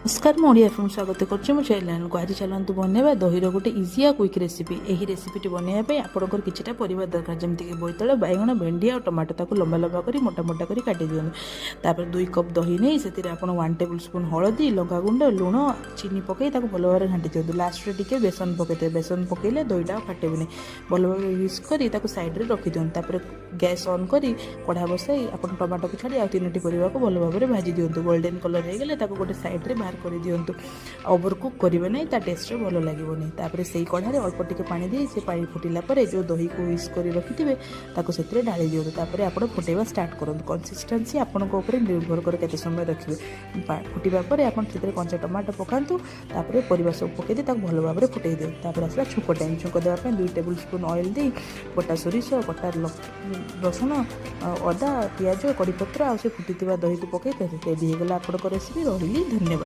ନମସ୍କାର, ମୁଁ ଓଡ଼ିଆ ଫିଲ୍ମ ସ୍ୱାଗତ କରୁଛି ମୋ ଚ୍ୟାନେଲକୁ। ଆଜି ଚାଲନ୍ତୁ ବନେଇବା ଦହିର ଗୋଟେ ଇଜି ଆଉ କ୍ୱିକ୍ ରେସିପି। ଏହି ରେସିପିଟି ବନେଇବା ପାଇଁ ଆପଣଙ୍କର କିଛିଟା ପରିବା ଦରକାର, ଯେମିତିକି ବୋଇତାଳୁ, ବାଇଗଣ, ଭେଣ୍ଡି ଆଉ ଟମାଟୋ। ତାକୁ ଲମ୍ବା ଲମ୍ବା କରି, ମୋଟା ମୋଟା କରି କାଟି ଦିଅନ୍ତୁ। ତାପରେ 2 କପ୍ ଦହି ନେଇ ସେଥିରେ ଆପଣ 1 ଟେବୁଲ୍ ସ୍ପୁନ୍ ହଳଦୀ, ଲଙ୍କାଗୁଣ୍ଡ, ଲୁଣ, ଚିନି ପକାଇ ତାକୁ ଭଲ ଭାବରେ ଘାଣ୍ଟି ଦିଅନ୍ତୁ। ଲାଷ୍ଟରେ ଟିକେ ବେସନ ପକାଇଦେବେ। ବେସନ ପକାଇଲେ ଦହିଟା ଆଉ ଫାଟିବନି। ଭଲ ଭାବରେ ମିକ୍ସ କରି ତାକୁ ସାଇଡ଼୍ରେ ରଖିଦିଅନ୍ତୁ। ତାପରେ ଗ୍ୟାସ୍ ଅନ୍ କରି କଢ଼ା ବସାଇ ଆପଣ ଟମାଟୋକୁ ଛାଡ଼ି ଆଉ ତିନୋଟି ପରିବାକୁ ଭଲ ଭାବରେ ଭାଜି ଦିଅନ୍ତୁ। ଗୋଲ୍ଡେନ୍ କଲର୍ ହେଇଗଲେ ତାକୁ ଗୋଟେ ସାଇଡ଼୍ରେ ବାହାର କରିଦିଅନ୍ତୁ। ଓଭର କୁକ୍ କରିବେ ନାହିଁ, ତା ଟେଷ୍ଟରେ ଭଲ ଲାଗିବନି। ତାପରେ ସେଇ କଢ଼ାରେ ଅଳ୍ପ ଟିକେ ପାଣି ଦେଇ ସେ ପାଣି ଫୁଟିଲା ପରେ ଯେଉଁ ଦହିକୁ ୱିସ୍କ କରି ରଖିଥିବେ, ତାକୁ ସେଥିରେ ଢାଳି ଦିଅନ୍ତୁ। ତାପରେ ଆପଣ ଫୁଟାଇବା ଷ୍ଟାର୍ଟ କରନ୍ତୁ। କନସିଷ୍ଟାନ୍ସି ଆପଣଙ୍କ ଉପରେ ନିର୍ଭର କରେ କେତେ ସମୟ ରଖିବେ। ଫୁଟିବା ପରେ ଆପଣ ସେଥିରେ କଞ୍ଚା ଟମାଟୋ ପକାନ୍ତୁ। ତାପରେ ପରିବା ସବୁ ପକାଇ ଦେଇ ତାକୁ ଭଲ ଭାବରେ ଫୁଟାଇ ଦିଅନ୍ତୁ। ତାପରେ ଆସିଲା ଛୁଙ୍କ ଟାଇମ୍। ଛୁଙ୍କ ଦେବା ପାଇଁ 2 ଟେବୁଲ୍ ସ୍ପୁନ୍ ଅଏଲ୍ ଦେଇ ଗୋଟା ସୋରିଷ, କଟା ରସୁଣ, ଅଦା, ପିଆଜ, କଡ଼ିପତ୍ର ଆଉ ସେ ଫୁଟିଥିବା ଦହିକୁ ପକାଇ ରେଡ଼ି ହେଇଗଲା ଆପଣଙ୍କ ରେସିପି। ରହିଲି, ଧନ୍ୟବାଦ।